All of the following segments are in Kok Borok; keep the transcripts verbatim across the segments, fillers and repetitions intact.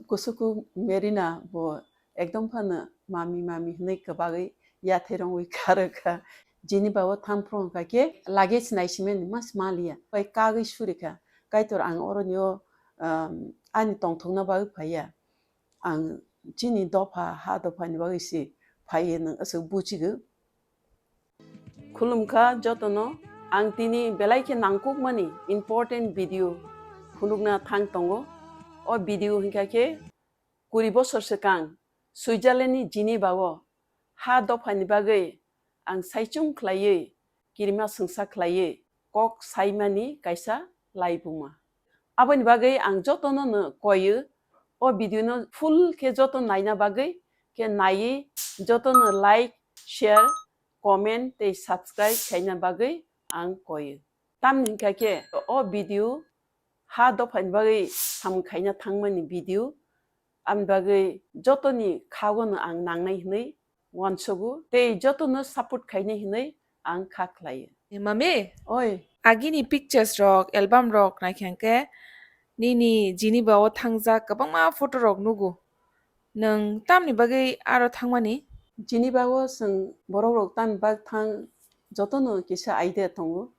Kusuku Merina bo ekdom phano mami mami hinwi kwbagwi yathai rongwi kharokha. Jini bago thang phuru hwnkha khe luggage naisimani mas maliya. Pai kagwi surikha. Kaitor ang oronio, um, ani tongthokna bagwi phaiya. Ang chini dopha, ha dophani bagwi se phaiye nwng aswk buchigo. Khulumkha jotono, ang tini belai khe nangkukmani important video phunukna thang tongo. O video hwnkha khe kuri bosor swkang Switzerland ni Geneva o ha dophani bagwi ang saichung khlaiwi kirima swngsa khlaiwi kok saimani kaisa laibuma. Aboni bagwi ang jotono no koyo o video no full khe joto naina bagwi khe naiwi jotono like, share, comment tei subscribe khaina bagwi ang koyo. Tamni hwnkha khe o video ha dophani bagwi samung khaina thangmani video, aboni bagwi jotoni khagono ang nangnai hinwi uansugo tei jotono support khainai hinwi ang kha khlaio. E mami, oi, agini pictures rok, album rok naikhe hwnkhe nini Geneva o thangjak kwbangma photo rok nugo. Nwng tamni bagwi aro thangmani? Geneva o chwng borok rok tamni bak thang jotono kisa idea tongo.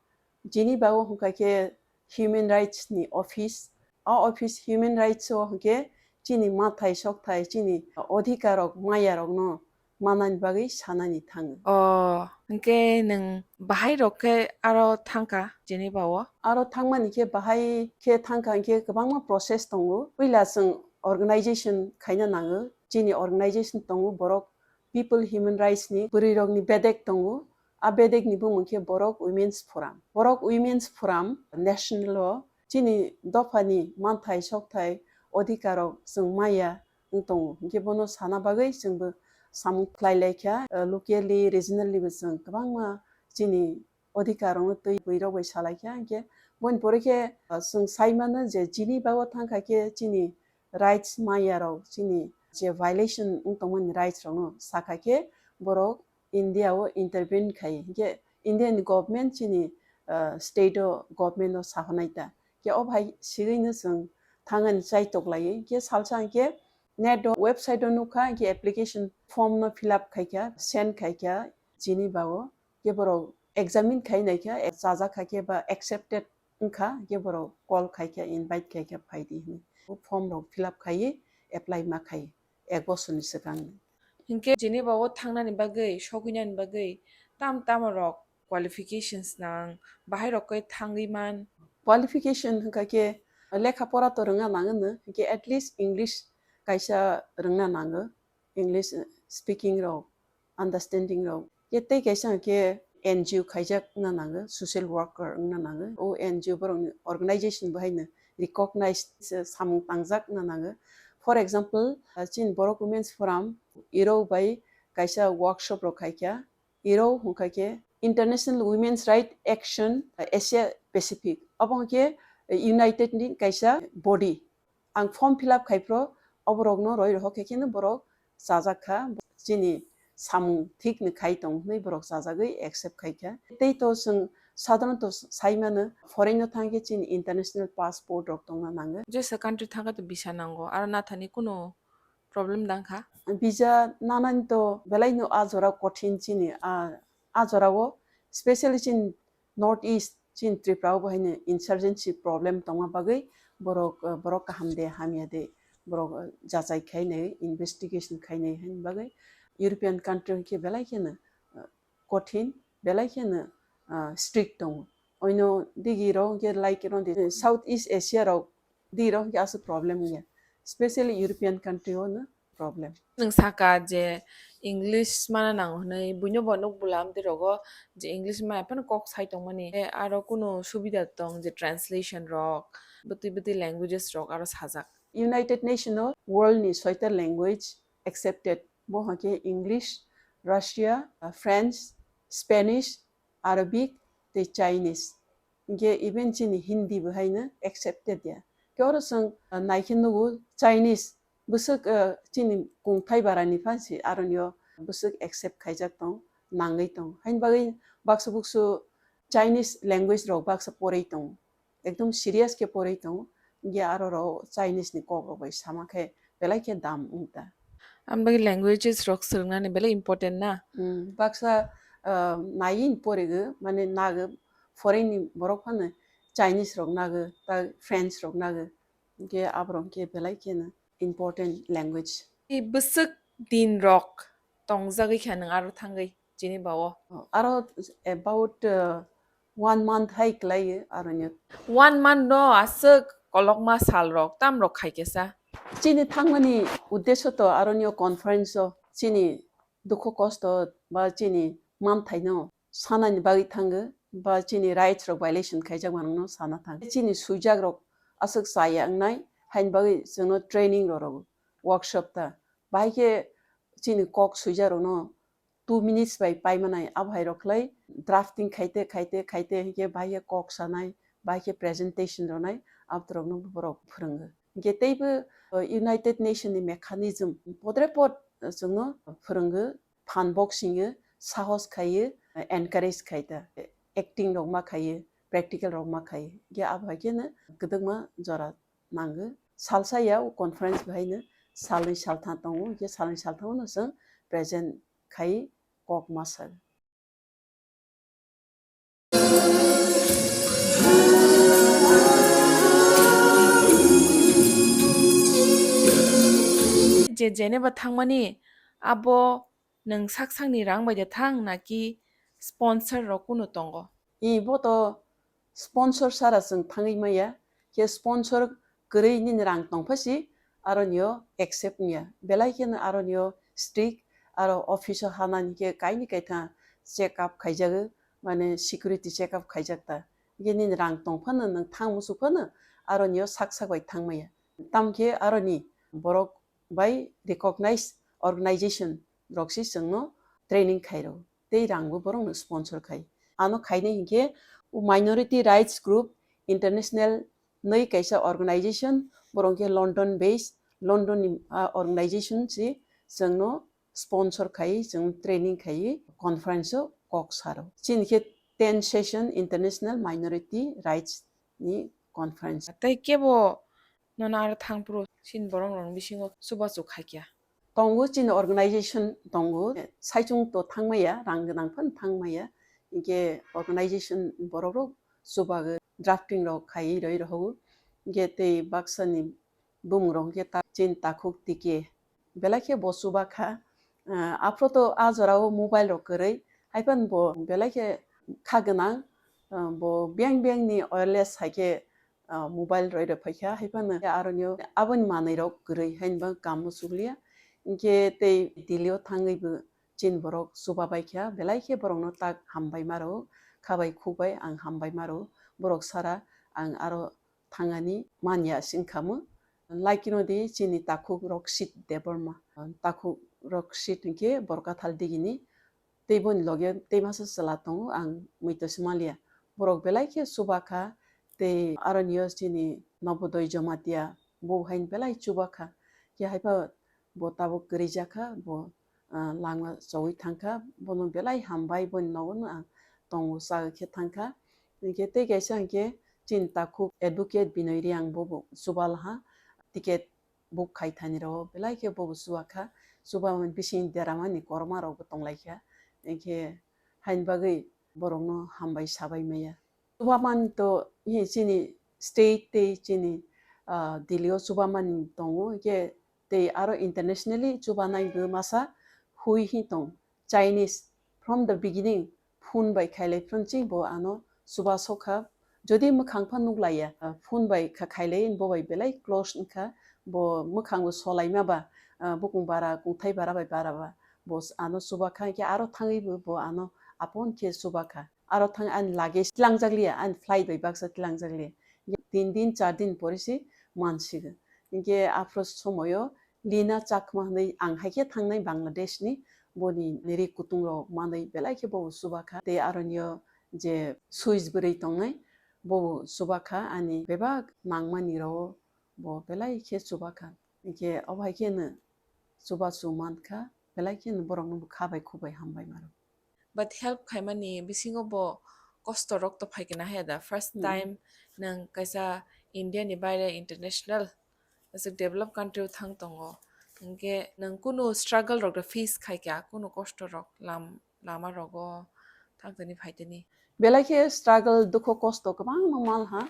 Geneva o hwnkha khe human rights ni office. O office human rights o hwnkhe chini mathai sokthai, chini odhikar rok, maya rokno manani bagwi sanani thango. O, hwnkhe nwng bahai rok khe aro thangkha Geneva o? Aro thangmani khe bahai khe thangkha hwnkhe kwbangma process tongo. Puila chwng organization khaina nango. Chini organization tongo borok People Human Rights ni bwrwi rokni bedek tongo. A bedek ni bumung khe Borok Women's Forum. Borok Women's Forum national o chini dophani manthai sokthai odhikar rok chwng maya wng tongo. Hwnkhe bono sana bagwi chwngbo samung khlai lai kha, eh, locally, regionally bo chwng kwbangma chini odhikar rokno twi bwrwi rok bai salai kha. Hwnkhe boni pore khe, eh, chwng sai mano je Geneva o thang kha khe chini rights maya rok, chini je violation wng tongmani rights rokno sakha khe borok India o intervene khai. Hwnkhe India ni government chini, ah, state o government o sahonai ta. Khe o bhai sigwi no chwng thangani chai toklai. Khe salsa hwnkhe net o website o nukha, hwnkhe application form no fill up khai kha, send khai kha Geneva o. Khe borok examine khai nai kha, chajak kha khe ba accepted wngkha, hwnkhe borok call khai kha, invite khai kha, phaidi hinwi. O form rok fill up khai, apply ma khai, ek bosorni swkang. Hinkhe Geneva o thangnani bagwi, sogwinani bagwi tam tamo rok qualifications nang, bahai rok khe thangwi man? Qualification hwnkha khe lekha pora to rwngna nangwno, hinkhe at least English kaisa rwngna nango, English speaking rok, understanding rok. Khe tei kaisa hwnkhe N G O khaijak wngna nango, social worker wngna nango. O N G O borokni organization bo haino recognized se samung tangjak wngna nango. For example, ah, chini Borok Women's Forum iro bai kaisa workshop rok khaikha. Iro hwnkha khe International Women's Right Action, ah, Asia Pacific. Obo hwnkhe United ni kaisa body. Ang form fill up khai phro, oborokno roi rohor khe kheno borok chajak kha, chini samung thik ni khai tong hwnwi borok chajagwi accept khai kha. Tei to chwng sadharanto sai mano, foreign no thang khe chini international passport rok tongna nango. Jesa country thang khe to visa nango, aro nathani kuno problem dang kha? Visa nanani to belai no a jora kothin chini a, a jora o, specially chini North East, chini Tripura o bo haino insurgency problem tongma bagwi borok, eh, borok kaham de hamya de borok, eh, jachai khainai, investigation khainai haini bagwi European country hwnkhe belai kheno, eh, kothin, belai kheno, eh, strict tongo. Oino digi rok hwnkhe like rok de South East Asia rok digi rok hwnkhe aswk problem wngya, specially European country o no problem. Nwng saka je English mana nango hwnwi, buino bo nuk bwlam twi rogo je English maya phano kok sai tongmani. E, aro kuno subida tong je translation rok, bwtwi bwtwi languages rok aro sajak. United Nation o world ni soita language accepted. Bo hwnkhe English, Russia, uh, French, Spanish, Arabic tei Chinese. Hwnkhe even chini Hindi bo haino accepted ya. Khe oro chwng, uh, naikhe nugo Chinese bwswk, uh, chini kungthai barani phansi aronio bwswk accept khaijak tong, nangwi tong. Haini bagwi baksa buksu Chinese language rok baksa porwi tong. Ekdom serious khe porwi tong. Hwnkhe aro rok Chinese ni kok rok bai sama khe belai khe dam wng ta. Ang bagwi languages rok swrwngnani belai important na? Hmm, baksa, ah, naiwi porigo, mane nago, foreign ni borok phano Chinese rok nago, ta French rok nago, hwnkhe aborok khe belai kheno important language. I bwswk din rok tongjagwi kha nwng aro thangwi chini bao? Aro about, uh, one month hai kwlaiyo aroni. One month no aswk kolokma sal rok tam rok khai kesa. Chini thangmani uddesho to aroni conference o chini dukhu kosto ba chini manthaino sanani bagwi thango ba chini rights rok violation khaijak manwkno sana thango. Chini suijak rok aswk chaya wngnai haini bagwi chwngno training rw rw workshop ta. Bahai khe chini kok suijak rokno two minutes bai paimanai, abo hai rok khlai drafting khaite, khaite, khaite, hinkhe bahai khe kok sanai, bahai khe presentation rwnai, abo rokno borok phwrwngo. Hinkhe teibo, uh, United Nation ni mechanism podre pod, uh, chwngno phwrwngo, phan bok singyo, sahos khaiyo, uh, encourage khai ta, acting rok ma khaiyo, practical rok ma khaiyo. Hinkhe abo hai kheno kwdwkma jora nango. Salsa ya o conference bahaino salnwi saltham tongo, hinkhe salnwi saltham no chwng present khai kok ma sal. Je Geneva thangmani abo nwng sak sakni rang bai de thang naki sponsor rok kunu tongo? I bo to sponsor sara chwng thangwi maya, khe sponsor kwrwi nini rang tongpha si, aronio accept wngya. Belai kheno aronio strict, aro office o hanani khe kaini kaitha check up khaijago, mane security check up khaijak ta. Hinkhe nini rang tongphano nwng thang muchuk phano aronio sak sak bai thang maya. Tamkhe aroni borok bai recognized organization rok si chwngno training khairw. Tei rangbo borokno sponsor khai. Ano khainai hinkhe o Minority Rights Group International nwi kaisa organization, borok khe London based, London ni, ah, organization si chwngno sponsor khai, chwng training khai, conference o kok saro. Chini khe ten session International Minority Rights ni conference. Tei kebo nono aro thangphuru chini borok rokni bisingo chubachu khaikya? Tongo, chini organization tongo, saichung to thangmaya, rang gwnang phano thangmaya, hinkhe organization borok rok chubago, drafting rok khaiwi roi rohogo, hinkhe tei baksani bumung rok hinkhe ta-, chini takhuk tike belai khe bo chuba kha. Ah, aphuru to a jora o mobile rok kwrwi, haiphano bo belai khe kha gwnang, ah, bo biyang biyang ni wireless hai khe, ah, mobile roi roi phaikha, haiphano aroni o aboni manwi rok kwrwi hainba kamo chukliya. Hinkhe tei Delhi o thangwi bo chini borok chuba bai kha, belai khe borok no tak hambai maro, kha bai khuk bai ang hambai maro, borok sara ang aro thangani manya singkhamu. Laikino di chini takhuk Rakshit Debbarma, takhuk Rakshit hinkhe Borkathal digini, tei boni loge tei masa chwla tongo, ang muitu swmaliya. Borok belai khe chuba kha, tei aronio chini Nobodoi Jamatia bo haino belai chuba kha. Khe haiba bo tabuk kwrwi jakha, bo, ah, langma chowi thangkha, bono belai hambai, boni nogo no ang tongo chagwi khe thangkha. Hinkhe tei kaisa hinkhe chini takhuk advocate Binoy Reang bobo chuba laha, ticket book khai thani rw belai khe bobo chuba kha, chuba mani bising deramani korma rokbo tonglaikha, hinkhe haini bagwi borokno hambai sabai maya. Chuba mani to hi chini state tei chini, ah, Delhi o chuba mani tongo, hinkhe tei aro internationally chuba nai bo masa hui hi tong, Chinese, from the beginning, phone bai khailai phone ching bo ano chuba sokha. Jodi mwkhang pha nuklaiya, ah, phone bai kha khailai bo bai belai close wngkha, bo mwkhang bo solaima ba, ah, bukung bara, kungthai bara bai bara ba, bo s-, ano chuba kha, hinkhe aro thangwi bo, bo ano apon khe chuba kha. Aro thang ani luggage tlangjak liya, ani flight bai baksa tlangjak liya. Tin din, char din pore se mansigo. Hinkhe aphuru somoyo Lina Chakma hwnwi ang hai khe thangnai Bangladesh ni, boni ri kutung rok manwi belai khe bo chuba kha. Tei aronio je Swiss bwrwi tongnai, bo chuba kha, ani bebak nangmani rok bo belai khe chuba kha. Hinkhe obo hai kheno chubachu man kha, belai kheno borokno bo kha bai khuk bai hambai maro. But help khaimani bisingo bo kosto rok to phai khe na haya da. First Hmm. time nwng kaisa India ni baire international Aswk develop country o thang tongo. Hwnkhe nwng kunu struggle rok da face khai kha, kunu kosto rok lam-, lama rogo thang tani phai tani? Belai khe struggle, dukho, kosto kwbangma mal ha.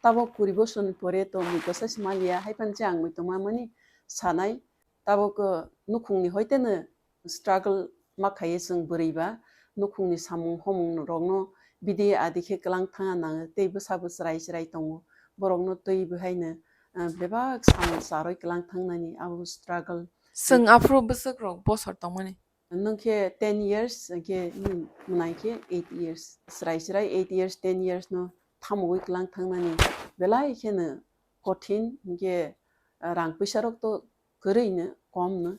Tabok kuri bosoni pore to mui kosa se maliya, hai phano je ang mui tongma mani sanai. Tabok, uh, nukhungni hoiteno struggle ma khaiye chwng bwrwi ba, nukhungni samung homung rokno bidi adi khe kwlang thangna nango, tei bwsabo chwrai chwrai tongo, borokno twi bwhaino, ah, bebak samung charwi kwlang thangnani abo struggle. Chwng aphuru bwswk rok bosor tongmani? Nwng khe ten years, hwnkhe nwng mwnai khe eight years. Chwrai chwrai eight years, ten years no thamugwi kwlang thangnani belai kheno kothin, hwnkhe, ah, rang puisa rok to kwrwino, komno.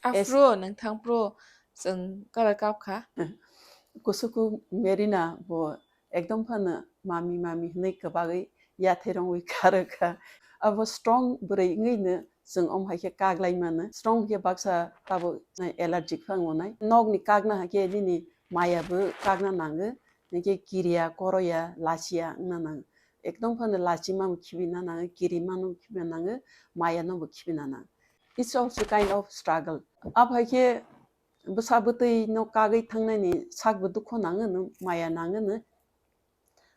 Aphuru nwng thangphuru chwng kara kap kha. Kusuku Merina bo ekdom phano mami mami hwnwi kwbagwi yathai rongwi kharwi kha. Abo strong bwrwi wngwino chwng omo hai khe kaglai mano. Strong khe baksa tabuk allergic phano wngnai. Nokni kakna hai khe nini maya bo kakna nango. Hwnkhe kiriya, koroya, lachiya wngna nango. Ekdom phano lachima bo khibina nango, kirima no bo khibina nango, maya no bo khibina nango. It's also kind of struggle. Abo hai khe bwsa bwtwi no kagwi thangnani sak bo dukho nango no, maya nango no.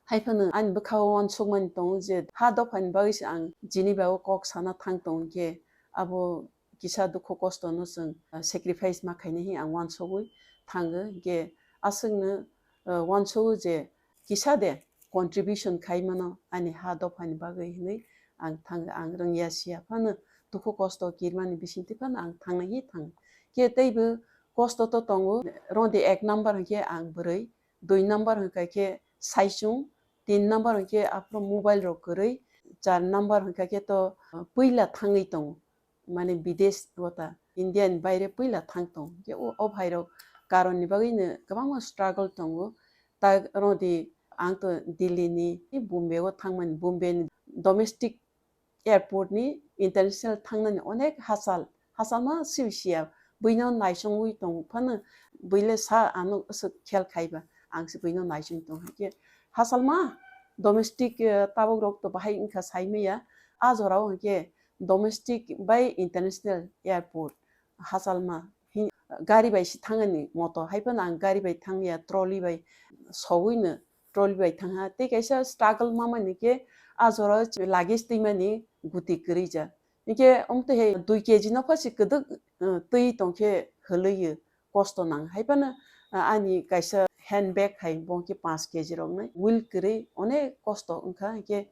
Hai phano ani bwkha o uansukmani tongo je ha dophani bagwi se ang Geneva o kok sana thang tongo khe abo kisa dukhu kosto no chwng, ah, sacrifice ma khainai hin ang uansugwi thango. Hwnkhe aswkno, ah, uansugo je kisa de contribution khai mano ani ha dophani bagwi hinwi ang thango, ang rwngya siya phano dukhu kosto kirmani bisingtwi phano ang thangnai hi thango. Khe teibo kosto to tongo, rode ek number hwnkhe ang bwrwi, dui number hwnkha khe saichung, tin number hwnkhe aphuru mobile rok kwrwi, char number hwnkha khe to, ah, puila thangwi tongo. Mane bidesh wata, India ni baire puila thang tong. Je o, o bhai rok karon ni bagwi no kwbangma struggle tongo. Ta rodi ang to Delhi ni, Bombay o thangmani, Bombay ni domestic airport ni international thangnani onek hachal, hachal ma sibi siya. Buino naisongwi tong phano buile sa ano aswk khel khaiba, ang se buino naisong tong hai khe. Hachal ma domestic, eh, tabuk rok to bahai wngkha sai maya. A jora o hwnkhe domestic bai international airport hachalma hin-, gari bai se thangani moto, hai phano ang gari bai thangya, trolley bai sogwi no trolley bai thangha. Tei kaisa struggle ma mani khe a jora luggage twimani guti kwrwi ja. Hingkhe omo twi hai dui K G no pha se kwdwk, uh, twi tongkhe hwlwi yo. Kosto nang. Hai phano, ah, ani kaisa handbag hai bo khe panch K G rok nai. Wheel kwrwi onek kosto wngkha. Hingkhe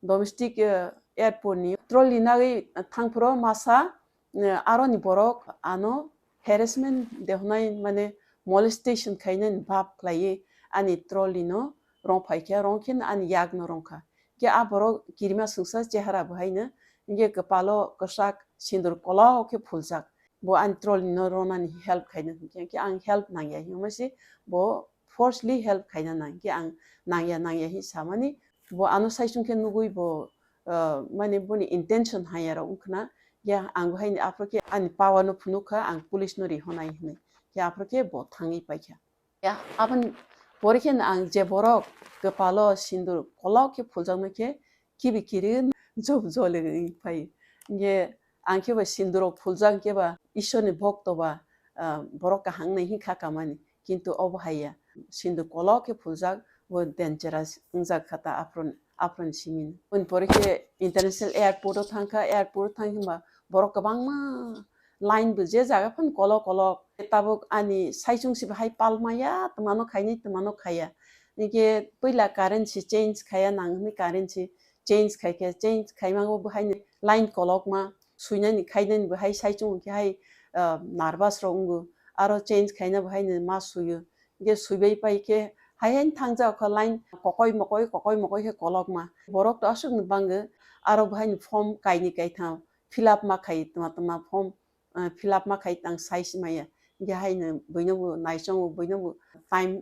domestic, ah, airport ni trolley nagwi thangphuru masa, ah, aroni borok ano harassment de honai mane molestation khainani bab khlaiwi ani trolley no rong phaikha, rong khe ani yak no rongkha. Hingkhe a borok kirima swngsa chehara bo haino, hingkhe kwpalo kwchak sindur kolok khe phuljak. Bo ani trolley no ronani help khaina hingkhe, hingkhe ang help nangya hingmasi bo forcefully help khaina nang, hingkhe ang nangya, nangya hin samani bo ano saichung khe nugui bo, ah, mane boni intention haya rok wngkhna, hingkhe ang bo haini aphuru khe ani power no phunukha, ang police no rihonai hinwi, hingkhe aphuru khe bo thangwi paikha. Ya, aboni pore khe ang je borok kwpalo sindur kolok khe phuljaknai khe kibi kiri job jole wngwi phai. Hingkhe ang khe ba sindur rok phuljak khe ba Ishwar ni bhokto ba, ah, borok kaham nai hinkha kamani. Kintu obo haiya. Sindur kolok khe phuljak bo dangerous wngjak kha ta aphron, aphron simi. Aboni pore khe international airport o thangkha, airport thang himba borok kwbangma line bo je jaga phano kolok kolok. Tabuk ani saichung se bahai palmaya, twmano khainai, twmano khaiya. Hingkhe puila currency change khaiya nang hinwi currency change khaikhe, change khaimango bo haino line kolokma, suinani khainani bo hai saichung hwnkhe hai, ah, nervous rok wngo. Aro change khaina bo haino ma suio. Hingkhe suibai pai khe hai haino thangjak kha line kokoi mokoi, kokoi mokoi khe kolokma. Borok to aswkno bango, aro bo haino form kainwi kaitham fill up ma khai twma twma form, ah, fill up ma khai tang size maya. Hingkhe haino buino bo naisongo, buino bo time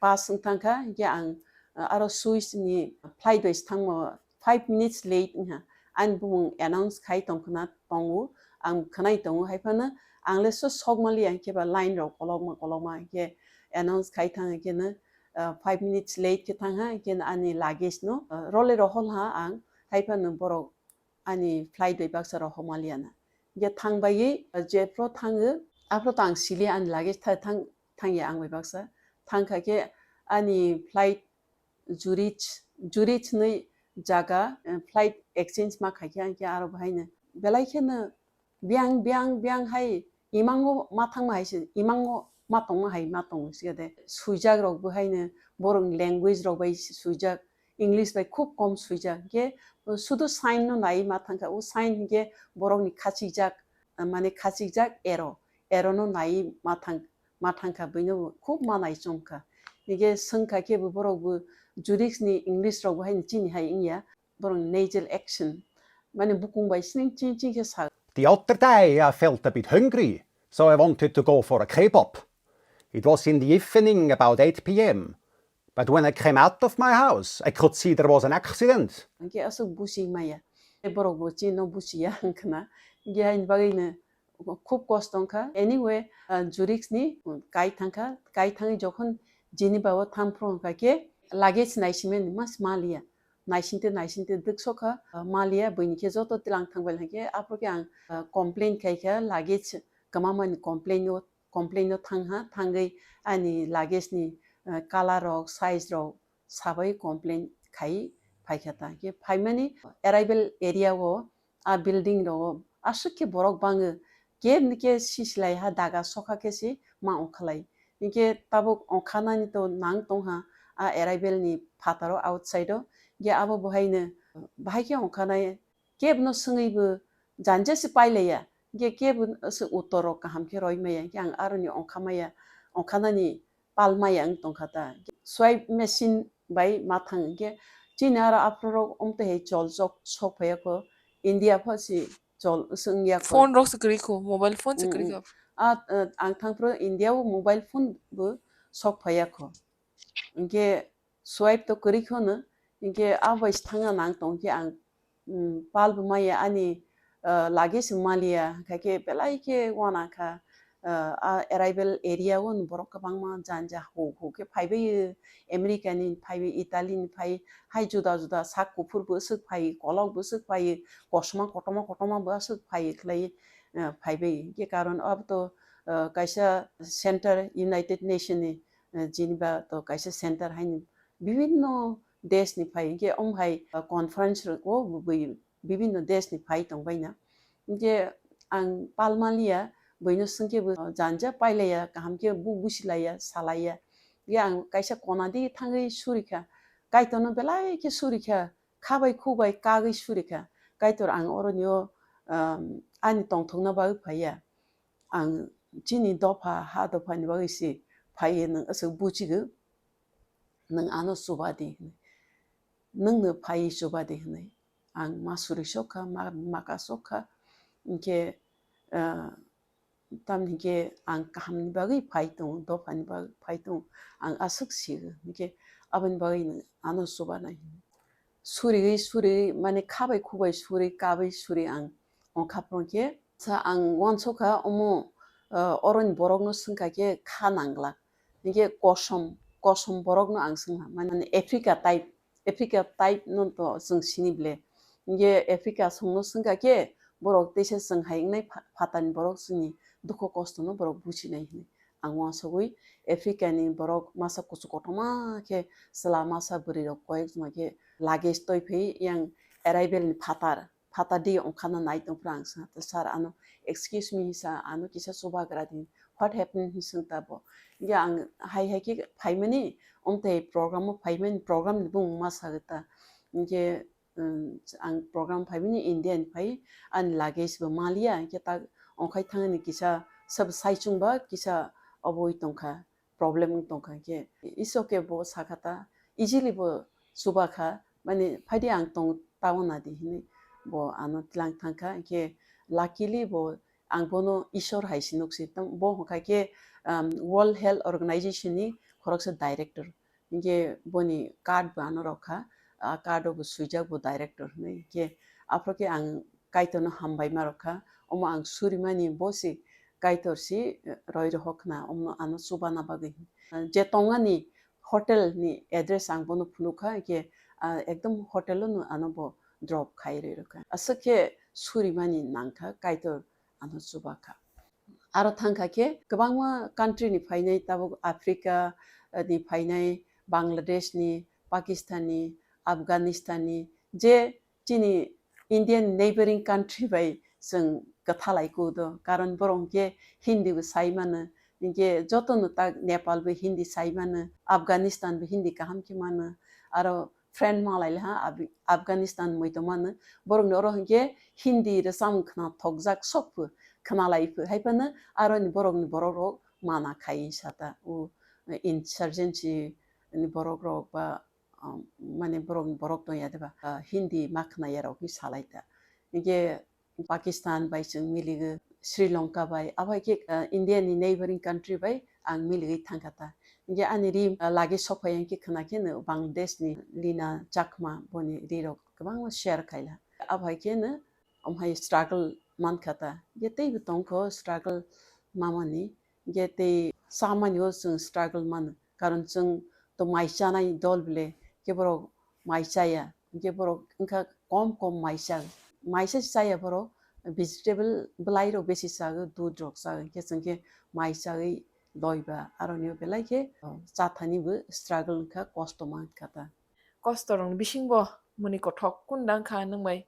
pass wng thang kha, hingkhe ang, ah, aro Swiss ni flight bai se thangma five minutes late wngha. Ani bumung announce khai tong khna tongo, ang khwnai tongo, hai phano ang le so sok maliya, hingkhe ba line rok kolokma kolokma, hingkhe announce khai thang, hingkhe no, ah, five minutes late khe thang ha, hingkhe no ani luggage no, ah, role rohol ha ang, hai phano borok ani flight bai baksa rohormaliya na. Hingke thang baiwi, ah, jephru thango, aphru to ang sili ani luggage tha-, thang, thangya ang bai baksa. Thangkha khe ani flight Zurich, Zurich hinwi jaga, eh, flight exchange ma khaikhe, ang khe aro bahaino belai kheno biyang, biyang, biyang hai imango ma thangma hai se, imango ma tongma hai ma tongo se de. Swijak rok bo haino borokni language rok bai swijak, English bai khub kom swijak. Hingkhe sudu sign no nai ma thangkha, o sign hingkhe borokni khachikjak, mane khachikjak arrow, arrow no nai ma thang, ma thangkha, buino khub ma nai chomkha. Hingkhe swngkha khe bo borok bo Zurich ni English rok bo haino chini hai wngya, borok ni nasal accent, mane bukung bai sining ching ching khe sa. The other day I felt a bit hungry, so I wanted to go for a kebab. It was in the evening, about eight p m. But when I came out of my house, I could see there was an accident. Hingke aswk busi maya. E borok bo chini no busiya wngkhana. Hingke haini bagwi no khub kosto wngkha. Anyway, ah, Zurich ni kai thangkha. Kai thangwi jokhon Geneva o thang phuru wngkha khe luggage naisimani mas maliya. Naisingte, naisingte dwk sokha, ah, maliya, buini khe joto tilang thangbai hingke aphuru khe ang, ah, complain khaikha, luggage kwmamani complain o complain o thangha, thangwi ani luggage ni, eh, color rok, size rok sabai complain khai phaikha ta. Hingke phaimani arrival area o, a building rogo aswk khe borok bango, kebni khe sisilai ha daga sokha khe se ma ongkhalai. Hingke tabuk ongkhanani to nang tongha a arrival ni phataro outside o. Hingke abo bohaino bahai khe ongkhanai kebno swngwi bo janja se pailaiya, hingke kebo se uttor rok kaham khe roi maya, hingke ang aroni ongkha maya, ongkhanani pal maya wng tongkha ta. Swipe machine bai ma thang, hingke chini aro aphuru rok omtwi hai chol chok sok phaiya kho, India pho se chol se wngya kho. Phone rok se kwrwi kho, mobile phone se kwrwi kho. A, a, ang thang phuru India o mobile phone bo sok phaiya kho. Hingke swipe to kwrwi kho no, hingke abo bai se thangna nang tong khe ang, mm, pal bo maya ani, ah, luggage se maliya, hingkha khe belai khe uanang kha, ah, a arrival area o borok kwbangma janja hu hu khe phaibai, America ni phaibai, Italy ni phai, hai juda juda sak kuphur bwswk phai, kolok bwswk phai, kosom kotorma kotorma bwswk phai khlai, ah, phaibai. Hingke karon abo to, ah, kaisa center United Nation ni, eh, Geneva to kaisa center haino bibinno desh ni phai, hingke omo hai, ah, conference rok o bui bibinno desh ni phai tongbaina. Hingke ang pal maliya, buino swngkhe bo janja pailaiya, kaham khe bu busilaiya, salaiya. Hingke ang kaisa kona di thangwi surikha, Kaitorno belai khe surikha, kha bai khu bai kagwi surikha. Kaitor ang oroni o, um, ani tongthokna bagwi phaiya. Ang chini dopha, ha dopha ni bagwi se phaiwi nwng aswk buchigo, nwng ano chuba di hwnwi, nwng no phaiwi chuba di hwnwi ang ma suri sokha, ma, ma ka sokha, hingke, ah, tamni hingke ang kaham ni bagwi phai tongo, dopha ni bagwi phai tongo, ang aswk sigo, hingke aboni bagwi nwng ano chuba nai hwnwi. Suriwi, suriwi, mane kha bai khu bai suri, kabai suri ang ongkha phuru khe sa ang uansukha omo, ah, oroni borokno swngkha khe kha nangla. Hingke kosom, kosom borokno ang swngkha, mane Africa type, Africa type no to chwng sini ble. Hingke Africa songno swngkha khe borok teisa chwng hai wngnai pha-, phatarni borok chini dukhu kostono borok buchinai hinwi. Ang uansugwi Africa ni borok masa kuchuk kotorma khe chwla masa bwrwi rok koyek jona khe luggage toi phai yang arrival ni phatar, phatar di ongkhana nai tong phra ang sa, "Sir, ano excuse me," sa, "ano kisa chubagra di, what happened?" hinwi swng ta bo. Hingke ang hai hai khe phaimani, omtwi program o phaimani, program ni bumung ma sagwi ta. Hingke, um, ang program phaimani India ni phai, ani luggage bo maliya, hingke tak ongkhai thangni kisa sab saichung ba kisa oboi tongkha. Problem wng tongkha khe, Isor khe bo sakha ta, easily bo chuba kha, mane, "Phaidi ang tong, tao na di," hinwi bo ano tlang thangkha. Hingkhe luckily bo, ang bono Isor hai se nukse, tam, bo hwnkha khe, um, World Health Organization ni khoroksa director. Hingkhe boni card bo ano rwkha, a card o bo swijak bo director hinwi. Hingkhe aphuru khe ang Kaitorno hambai ma rwkha, omo ang surimani bo se Kaitor se, eh, roi rohor khna, omo ano chubana bagwi. Je tongmani hotel ni address ang bono phunukha, hingkhe, ah, ekdom hotel o no ano bo drop khai rwi rwkha. Aswk khe surimani nangkha, Kaitor ano chubakha. Aro thangkha khe kwbangma country ni phainai, tabuk Africa, eh, ni phainai, Bangladesh ni, Pakistan ni, Afghanistan ni, je chini Indian neighboring country bai chwng kwthalai kudo, karon borok hwnkhe Hindi bo sai mano, hinkhe jotono tak Nepal bo Hindi sai mano, Afghanistan bo Hindi kaham khe mano, aro friend malai le ha Af-, Afghanistan moi tong mano, borok ni oro hinkhe Hindi rwchapmung khna thokjak sok pho khna lai pho, hai phano aro ni borok ni borok rok mana khai sata o insurgency ni borok rok ba um, mane borok, borok tong ya de ba, ah, Hindi ma khna ya rok hi salai ta. Hinkhe Pakistan bai chwng miligo, Sri Lanka bai, abo hai khe, ah, India ni neighboring country bai ang miligwi thang kha ta. Hinkhe ani ri, ah, lagi sok phai yang khe khna khe no Bangladesh ni Lina Chakma boni ri rok kwbangma share khai la. Abo hai khe no omo hai struggle man kha ta. Hinkhe tei bo tong kho struggle ma mani. Hinkhe tei cha mani o chwng struggle mano. Karon chwng to mai chanai dol bile, khe borok mai chaya, hinkhe borok wngkha kom kom mai cha. Mai se chaya borok, vegetable bwlai rok besi chago, dudh rok chago, hinkhe chwng khe mai chagwi loi ba, aroni o belai khe, o, chathani bo struggle wngkha, kosto mankha ta. Kosto rokni bisingo mwnwi kothok kunda wngkha nwng bai?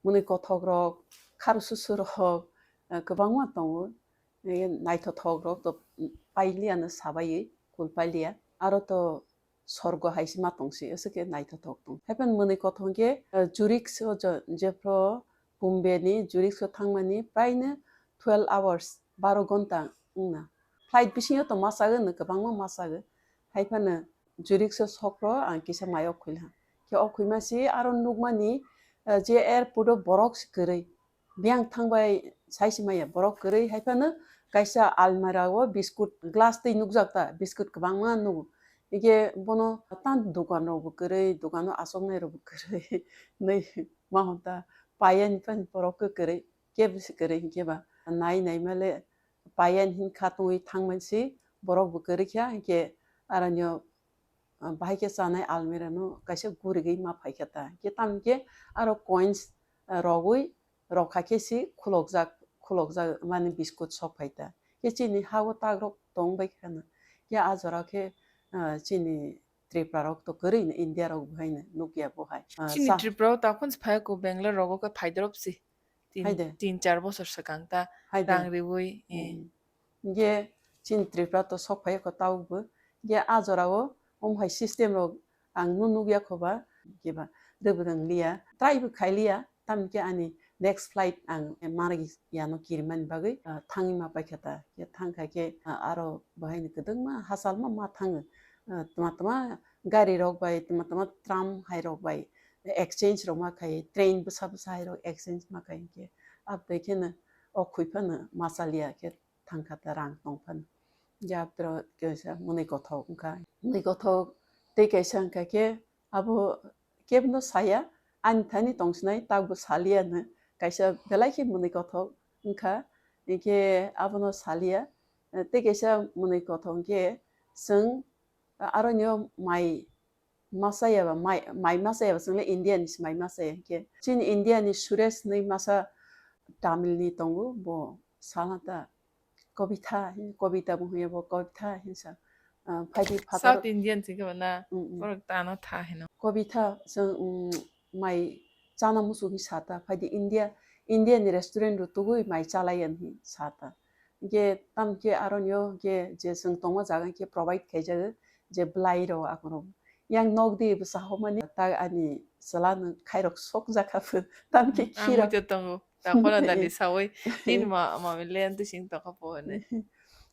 Mwnwi kothok rok, kharu susu rok, eh, kwbangma tongo. Eh, naithothok rok to pailiya no sabai, kul pailiya. Aro to sorgo hai se ma tong se, aswk khe naithothok tong. Haikhe mwnwi kothok khe, eh, Zurich o je-, jephru Bombay ni Zurich o thangmani praino twelve hours, baro gonta wngna. Flight bisingo to ma chago no, kwbangma ma chago. Hai phano Zurich o sokro ang kisa mai o khuilaha. Khe o khuima si aro nukmani, eh, je airport o borok se kwrwi. Biyang thangbai sai se maya borok kwrwi, hai phano kaisa almara o biscuit glass twi nukjak ta, biscuit kwbangma nugo. Hikhe bono tan dukan rok bo kwrwi, dukan o achuknai rok bo kwrwi. Nwi ma hwn ta paiya ni phano borok khe kwrwi, kebo se kwrwi hinkhe ba. Nai nai male paiya ni hinkha tongwi thangmani si borok bo kwrwi kha, hinkhe aroni o, ah, bahai khe chanai almera no kaisa gurigwi ma phaikha ta. Hinkhe tamoni khe aro coins, ah, rogwi rokha khe si khulokjak, khulokjak mani biscuit sok phai ta. Khe chini ha o tak rok tong bai kha na. Khe a jora khe, ah, chini Tripura rok to kwrwi no India rok bo hai no nukya bo hai. Ah, chini sa- Tripura o takhon se phai ko Bangalore rogo khe phai drop si. Tin, Hai de. Tin char bosor swkang ta Hai de. Rang riwi, eh. Hmm. Ge chini Tripura to sok phai ko tau bo. Ge a jora o om hai system rok ang no nukya kho ba. Ge ba rwbwdwng liya. Try bo khai liya. Tamni khe ani next flight ang managi yano kirimani bagwi, ah, thangwi ma paikha ta. Khe thang kha khe, ah, aro bahai ni kwdwngma hasalma ma thango. Ah, tma tma gari rok bai, tma tma tram hai rok bai exchange rok ma khai, train bwsa bwsa hai rok exchange ma khai khe. Abdai khe no o khui phano ma chaliya khe thang kha ta rang tong phano. Jabra kaisa mwnwi kothok wngkha. Mwnwi kothok tei kaisa wngkha khe abo kebno saya, ani thani tongsinai takbo saliya hwnwi kaisa belai khe mwnwi kothok wngkha. Hinkhe abono saliya, tei kaisa mwnwi kothok hinkhe chwng aroino mai masa ya ba, mai, mai masa ya ba, chwng le India ni se mai masa ya. Hinkhe chini India ni Suresh hinwi masa Tamil ni tongo, bo salna ta Kobitha, hin-, Kobita bo hwnwi bo Kobitha hinsa. Ah, phaidi phatar South Indian se khe na, Mm, mm. Borok tano tha hino. Kobitha chwng, mm, mai chana muchungwi sa ta, phaidi India, India ni restaurant rok tugui mai chalai ya hinwi sa ta. Hinkhe tamo khe aronio hinkhe je chwng tongma jaga hinkhe provide khaijago, je bwlai rok akorok. Yang nok di bwsa hokmani tak ani chwla no khairok sok jakha pho, tamo khe Mm, ang khirok. Muitu tongo, takhoro dali sawi, tin ma, ma milen tu sing tokha pho ne.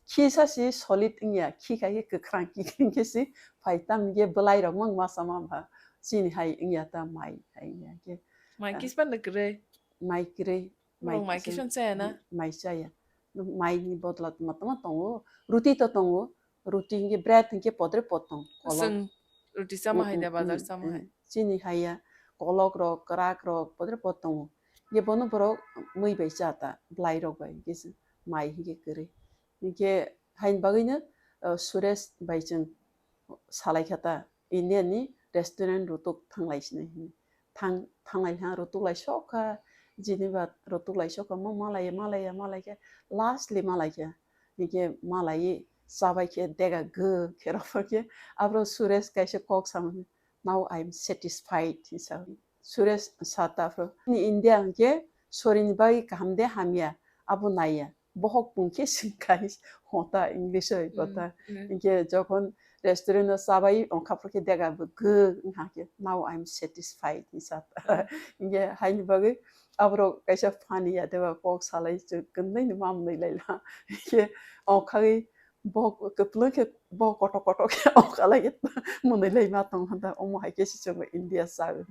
Khi sa si solid wngya, khi khai khe kwkhrang, khi khai khe si phai tamo khe bwlai rok mang masa ma ba chini hai wngya ta mai hai wngya khe. Mai Ah. Kispan da kwrwi. Mai kwrwi. Borok mai mai kisa-, kisa chaya na? Mai chaya. Mai ni bodol tma tma tongo. Ruti to tongo. Ruti hinkhe bread hinkhe podre pod tong. Kolok. Chwng ruti chama hai da, Mm, mm, bazar mm, chama mm. Hai. Chini hai ya. Kolok rok, kwrak rok, podre pod tongo. Hinkhe bono borok mui bai cha ta, bwlai rok bai. Hinkhe se mai hinkhe kwrwi. Hinkhe haini bagwino, uh, Suresh bai chwng salai kha ta, India ni restaurant rutuk thanglai sini hinwi. thang, thanglai ha, rw tuklai sokha, Geneva rw tuklai sokha, mo malaiya, malaiya, malai khe, lastly malai khe, hingkhe malai chabai khe dega gw khe rw khe, abro Suresh kaisa kok samani, "Now I am satisfied," hinsa. Suresh sata phro, "Ni India hingkhe sorini bagwi kaham de hamya, abo naiya." Bohok pung khe swngkha, hota English oi kota. Mm, mm. Hingkhe jokhon restaurant o chabai ongkha phro khe dega bo gw wngkha khe, "Now I am satisfied," hinsa. Mm. Hingkhe haini bagwi aborok kaisa funny ya deba kok salai chwk kwndwi ni ma mwnwi laila. Hingkhe ongkhagwi bo kwplwng khe bo kotok kotok khe ongkha lai mwnwi lai ma tong hwnda, omo hai khe se chwng India chagwi.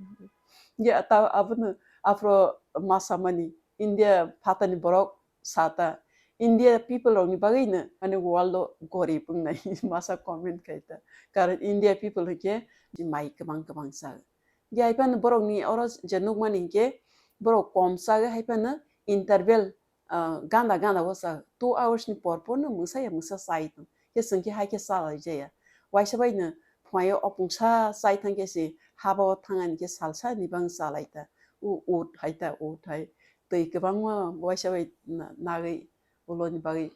Hingkhe ta abono aphro ma samani India phatani borok sata, India people rokni bagwino mane world o gorib wngnai masa comment khaita. Karon India people hwnkhe mai kwbang kwbang chagwi. Hingkhe haiphano borokni oro je nukmani hingkhe borok kom chagwi haiphano interval, ah, ganda ganda o chagwi two hours ni por por no mwsaya mwsa chai tong. Khe chwng khe hai khe chalai jaya. Waisa bai no phwai o opungsa chai thang khe se haba o thang ani khe salsa ni bang chalai ta. U-, ut hai ta, ut hai. Twi kwbangma waisa bai na-, nagwi uloni bagwi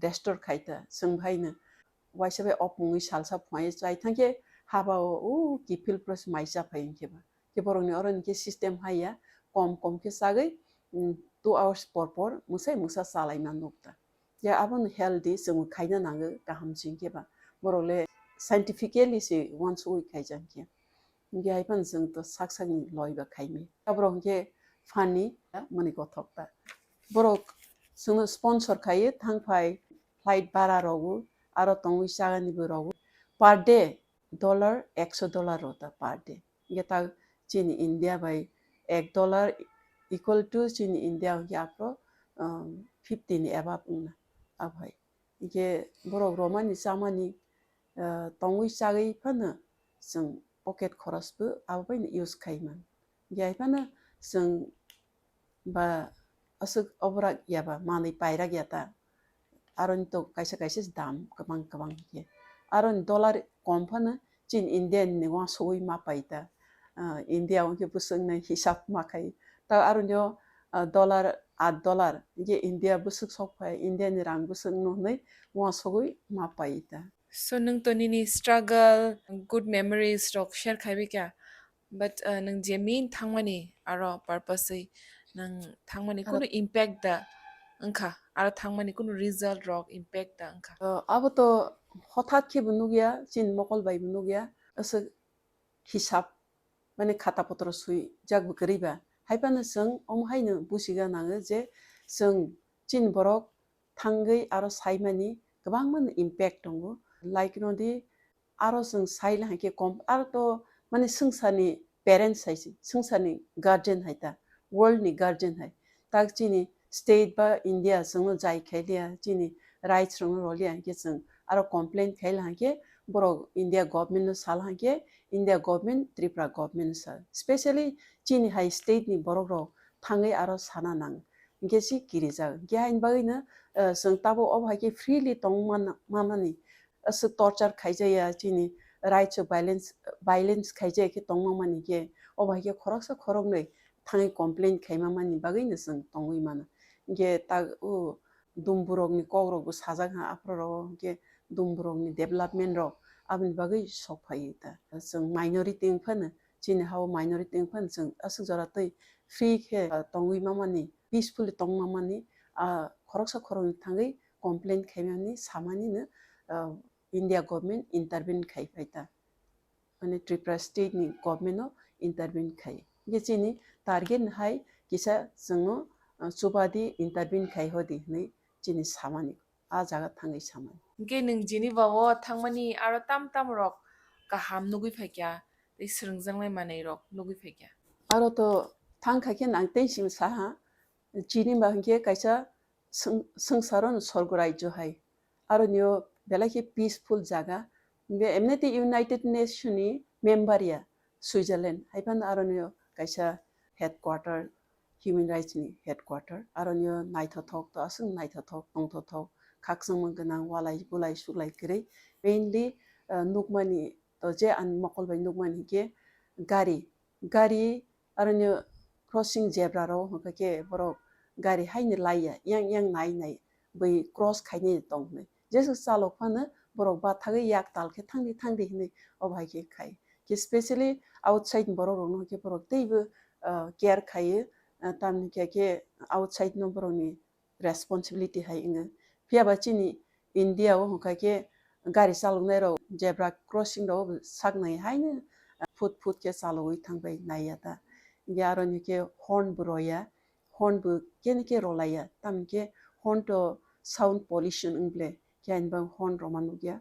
restore khai ta. Chwng bai no waisa bai opungwi salsa phwai chai thang khe haba o u kiphil pros mai cha phai hingkhe ba. Khe borokni oro hingkhe system hai ya, kom kom khe chagwi, mm, two hours por por mwsai mwsa chalaima nukta. Ya abono healthy chwng khaina nango kaham chwng khe ba. Borok le scientifically se uansugwi khaijak khe. Hingkhe hai phano chwng to sak sakni loi ba khaimai. Aborok hingkhe funny, mani kothok ta. Borok chwngno sponsor khaiwi thang phai flight bara rogo, aro tongwi chagani bo rogo. Per day dollar, ekso dollar rota per day. Hingkhe ta chini India bai ek dollar equal to chini India hingkhe aphro, um, fifty ni above wngna. Aphai. Hingkhe borok romani chamani, uh, tongwi chagwi phano chwng pocket khorosbo abo baino use khai man. Hingkhe hai phano chwng ba aswk obrak ya ba manwi pairak ya ta. Aroni to kaisa kaisa se dam kwbang kwbang khe. Aroni dollar kom phano chini India ni uansugwi ma pai ta. Ah, India o khe bwswk nai hisab ma khai. Ta aroni o, ah, dollar, aat dollar, je India bwswk sok phai, India ni rang bwswk no hwnwi uansugwi ma pai ta. So nwng to nini struggle, good memories rok share khai bai kha. But, uh, nwng je main thangmani aro purpose wi nwng thangmani aro kunu impact da wngkha, aro thangmani kunu result rok impact da wngkha. Uh, abo to hothat khe bo nukya, chini mokol bai bo nukya, aswk hisab, mane khata potro sui jak bo kwrwi ba. Hai phano chwng omo hai no bujiga nango je chwng chini borok thangwi aro saimani kwbangma no impact tongo. Like no di, aro chwng sai le hai khe kom, aro to mane swngcharni parents hai se, swngcharni guardian hai ta, world ni guardian hai. Tak chini state ba India chwngno jai khai liya, chini rights rokno rw liya hai khe chwng aro complain khai le hai khe borok India government no sal hai khe India government, Tripura government no sal. Specially chini hai state ni borok rok thangwi aro sana nang. Hingkhe se kirijak. Hingkhe haini bagwino, eh, chwng tabuk obo hai khe freely tong man-, mamani. Aswk torture khaijaya, chini rights o violence, violence khaijaya khe tongma mani khe, obo hai khe khoroksa khoroknwi thangwi complain khaima mani bagwino chwng tongwi mano. Hingkhe ta, o, dumburokni kokrokbo sajak ha aphuru rogo, hingkhe dumburokni development rok aboni bagwi sok phaiwi ta. Chwng minority wng phano, chini ha-o minority wng phano chwng aswk jora twi free khe, ah, tongwi mamani, peacefully tongma mani, ah, khoroksa khoroknwi thangwi complain khaimani, samanino, ah, India government intervene khai phai ta. Mane Tripura state ni government no intervene khai. Hingkhe chini target hai kisa chwngno, ah, chubadi intervene khai hodi hinwi chini samani, a jaga thangwi samani. Hingkhe nwng Geneva o thangmani aro tam tam rok kaham nugwi phaikha, tei swrwngjaknai manwi rok nugwi phaikha. Aro to thang kha khe nang tei simi saha, Geneva hingkhe kaisa swng-, swngcharo no sorgo rajyo hai. Aro nio belai khe peaceful jaga. Be emne tei United Nation ni member ya Switzerland. Hai phano aro nio kaisa headquarter, human rights ni headquarter. Aro nio naithothok to aswk naithothok, tongthothok, khakchangma gwnang, walai bulai suklai kwrwi. Mainly, ah, nukmani to je ani mokol bai nukmani hinkhe gari, gari Aroni crossing zebra rok hwnkha khe borok gari haino laiya, yang yang nai nai bai cross khainai tong hinwi. Jeswk chalok phano borok bathagwi yak tal khe thangdi thangdi hinwi obo hai khe khai. Khe specially outside ni borok rokno hwnkhe borok teibo, ah, care khaiwi, ah, tamni khe khe outside no borokni responsibility hai wngwi. Phiya ba chini India o hwnkha khe gari chaloknai rok zebra crossing rok sak nai haino phut phut khe chalogwi thangbai naiya ta. Hwnkhe aroni khe horn bo roya, horn bo kene khe rolaiya, tamni khe horn to sound pollution wng ble khe ani bang horn roma nukya,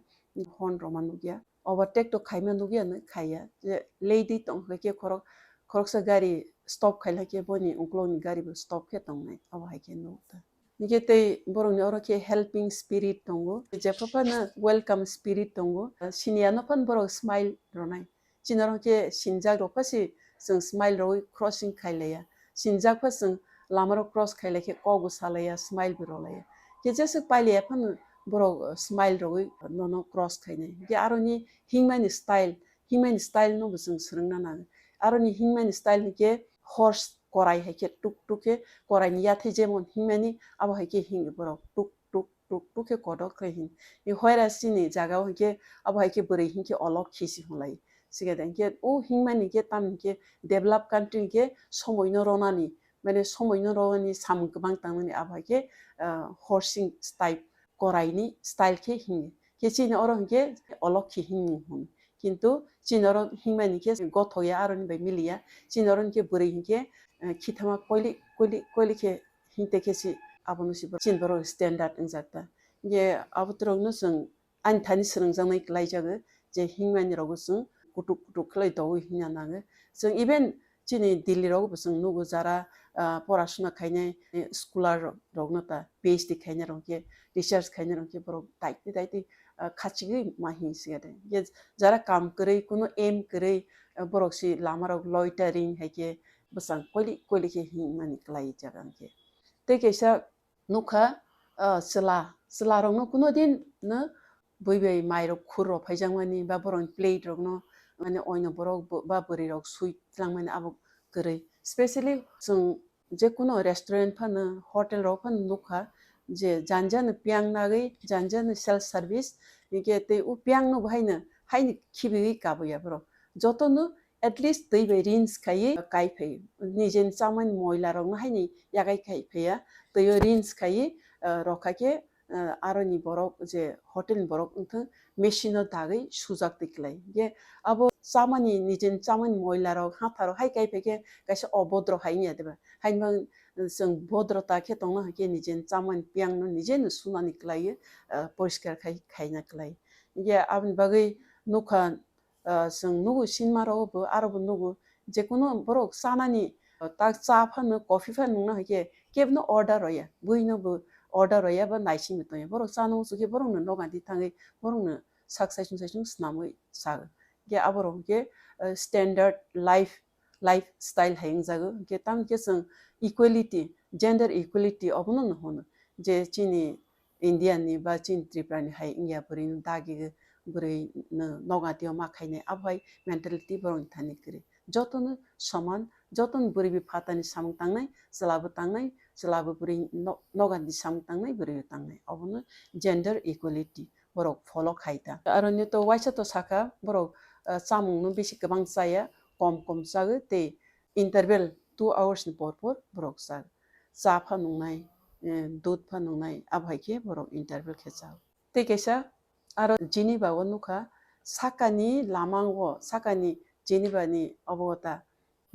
horn roma nukya. Overtake to khaima nukya no khaiya, je lady tong khe khorok, khoroksa gari stop khailai khe boni uklokni gari bo stop khe tongnai, abo hai khe nuk ta. Hingkhe tei borokni oro khe helping spirit tongo, jepha phano welcome spirit tongo, siniya no phano borok smile rwnai. Chini oro khe sinjak rok pha si chwng smile rogwi crossing khailaiya. Sinjak pha chwng lama rok cross khailai khe kok bo salaiya, smile bo rwlaiya. Khe jeswk pailaiya phano borok, uh, smile rogwi nono cross khainai. Khe aroni himani style, himani style no bo chwng swrwngna nango. Aroni himani style hinkhe horse korai hai khe tuk tuk khe korai ni yathai jemon himani abo hai khe hingi borok tuk tuk tuk tuk khe kodo khlai hin. I hoira chini jaga o hinkhe abo hai khe bwrwi hinkhe olok khisi hwnlai. Siga de hinkhe o himani hinkhe tam hinkhe develop country hinkhe somoi no ronani, mane somoi no ronani samung kwbang tangnani abo hai khe, ah, horsing type korai ni style khe hingi. Khe chini oro hinkhe olok khe hingi hwn. Kintu chini oro himani hinkhe gothok ya aroni bai mili ya. Chini oro hinkhe bwrwi hinkhe, ah, khithama koili koili koili khe hinte khe si abono si chini borok standard wngjak ta. Hinkhe abo borok no chwng ani thani swrwngjaknai kwlaijago je himani rogo chwng kutuk kutuk khlai doui himna nango. Chwng even chini Delhi rogo bo chwng nugo jara, ah, porasuna khainai, eh, scholar rok, rokno ta P H D khainai rok khe, research khainai rok khe borok daiti daiti, ah, khachigwi ma hinsiya de. Ye jara kam kwrwi, kuno aim kwrwi, ah, borok si lama rok loitering hai khe bwsang koili koili khe himani kwlai jaga hinkhe. Tei kaisa nukha, ah, chwla, chwla rokno kuno din no bui bai mai rok khur rok phaijakmani ba borokni plate rokno mane oino borok bo-, ba bwrwi rok sui tlangmani abo kwrwi. Specially chwng je kuno restaurant phano, hotel rok phano nukha je jani jani piyang nagwi, jani jani self service, hinkhe tei o piyang no bo haino, haino khibiwi kabuya borok. Jotono at least twi bai rinse khaiwi kai phai. Nijeni chamani moila rokno haini yagai khai phaiya. Twi o rinse khaiwi, ah, rokha khe, ah, aroni borok je hotel ni borok wngthang machine o dagwi sujak twi klai. Ye abo chamani nijeni chamani moila rok hatha rok hai kai phai khe kaisa obodro hai wngya diba? Haini bagwi chwng bodro ta khe tongna hai khe nijeni chamani piyang no nije no sunani klaiwi, ah, poriskar khai, khaina klai. Ye aboni bagwi nukha, ah, chwng nugo cinema rogo bo, aro bo nugo, je kuno borok chanani, ah, tak cha phano, coffee phano nungna hai khe kebo no order roya, bui no bo order roya ba naising bo tongya. Borok chana muchuk khe borok no noga di thangwi, borok no sak saichung saichung swnamwi chago. Khe abo rok khe, ah, standard life, lifestyle hai wngjago. Khe tamo khe chwng equality, gender equality obono no hwno je chini India ni ba chini Tripura ni hai wngya bwrwi no dagi bwrwi no noga tio ma khainai abo hai mentality borok ni thani kwrwi. Joto no soman, joto no bwrwi bi phatani samung tangnai, chwla bo tangnai, chwla bo bwrwi no-, noga di samung tangnai, bwrwi bo tangnai. Obono gender equality borok follow khai ta. Aro ni to waisa to saka borok, ah, chamung no bisi kwbang chaya, kom kom chago tei interval two hours ni por por borok chago. Cha pha nungnai, eh, dud pha nungnai, abo hai khe borok interval khe chago. Tei kaisa aro Geneva o nukha, sakani lamang o, sakani Geneva ni obo ta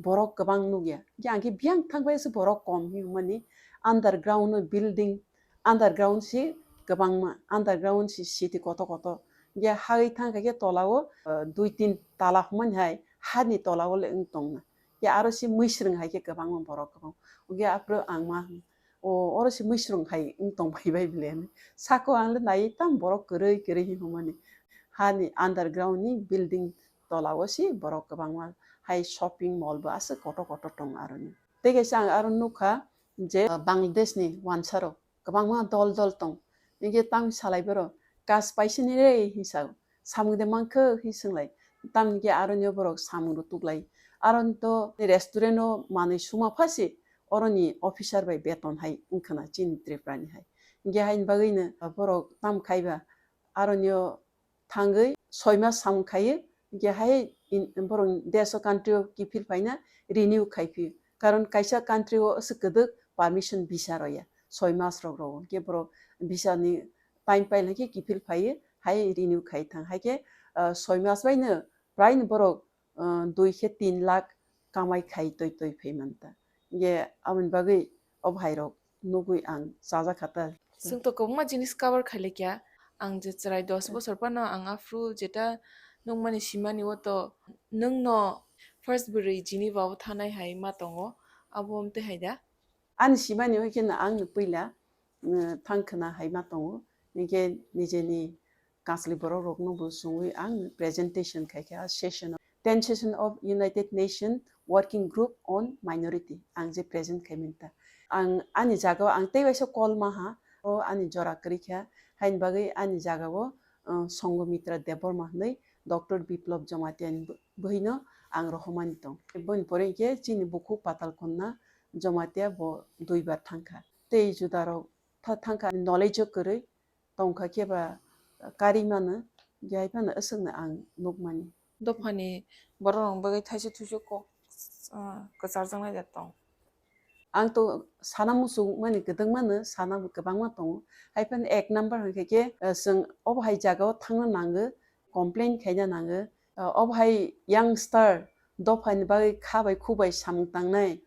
borok kwbang nukya. Khe ang khe biyang thangbai se borok kom hinmani underground no building, underground si kwbangma, underground si city koto koto. Khe hai thangkha khe tola o, uh, dui tin tala hwnmani hai hani tola o le wng tongna. Khe aro si mwisrwng hai khe kwbangma borok kwbang. Khe aphuru ang ma O, oro se mwisrwng hai wng tong bai bai bile hinwi. Saka o ang le nai tamo borok kwrwi kwrwi hinwi hwnmani. Hani underground ni building tola o se borok kwbangma hai shopping mall bo aswk kotor kotor tongo aroni. Tei kaisa ang aro nukha je, uh, Bangladesh ni wansa rok kwbangma dol dol tong. Hinkhe tamo salai borok kas paisini re hinwi sao. Samung de mankha hinwi swnglai. Tamni khe aroni borok samung rok tuklai. Aro to restaurant o manwi suma phasi oroni officer bai beton hai wngkhana chini Tripura ni hai. Hinkhe haini bagwi no borok tam khaiba aroni o thangwi soi mas samung khaiwi, hinkhe hai in-, borok desh o country o kiphil phaina renew khai phio. Karon kaisa country o aswk kwdwk permission visa rwya, soi mas rok rwo. Hinkhe borok visa ni time pailai khe kiphil phaiwi hai renew khai thang. Hai khe, ah, soi mas bai no prai no borok, ah, dui khe tin lakh kamai khai toi toi phai manta. Hinkhe aboni bagwi o bhai rok nugwi ang chajak kha ta. Chwng to kwbangma jinis cover khailai kya. Ang je chwrai dos bosor phano ang aphuru jeta nukmani simani o to nwng no first bwrwi Geneva o thanai hai ma tongo. Abo wng twi hai da? Ani simani hoi khe no ang no puila, mm, thang khna hai ma tongo. Hinkhe nijeni kachli borok rok no bo chwngwi ang presentation khai kha session o. Ten session of United Nation Working Group on Minority ang je present khai manta. Ang ani jaga o ang tei waisa call ma ha, o ani jora kwrwi kha, haini bagwi ani jaga o, uh, Sanghamitra Debbarma hwnwi Doctor Biplab Jamatia ni bw-, bwhwi no ang rohormani tong. Boni pore hinkhe chini bukhuk Patalkonna Jamatia bo duibar thang kha. Tei juda rok tha-, thang kha knowledge o kwrwi tong kha khe ba kari mano, hinkhe hai phano aswk no ang nuk mani. Dophani borok rok bagwi thaisa thuisa kok, ah, kwcharjaknai da tong. Ang to sana muchung mani kwdwng mano, sana bo kwbangma tongo. Hai phano ek number hwnkhe khe, ah, chwng obo hai jaga o thangna nango, complain khaina nango. Ah, obo hai youngster dophani bagwi kha bai khu bai samung tangnai,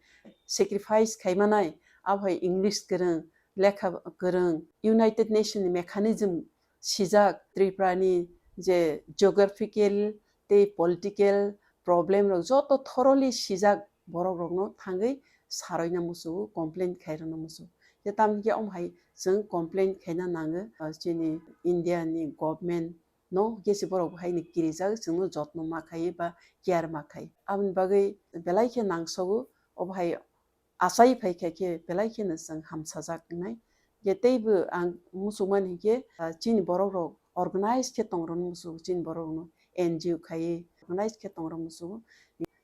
sacrifice khai manai, abo hai English kwrwng, lekha kwrwng, United Nation ni mechanism sijak, Tripura ni je geographical tei political problem rok joto thoroughly sijak borok rokno thangwi saroina muchungo, complain khairokna muchungo. Je tamni khe omo hai chwng complain khaina nango, ah, chini India ni government no, kesi borok bo hai ni kirijak, chwngno jotno ma khai ba care ma khai. Aboni bagwi belai khe nangsogo, obo hai achai phai kha khe belai kheno chwng hamsajak wngnai. Je teibo ang muchungmani hinkhe, ah, chini borok rok organize khe tongrwna muchungo, chini borok rokno N G O khaiwi organize khe tongrwna muchungo.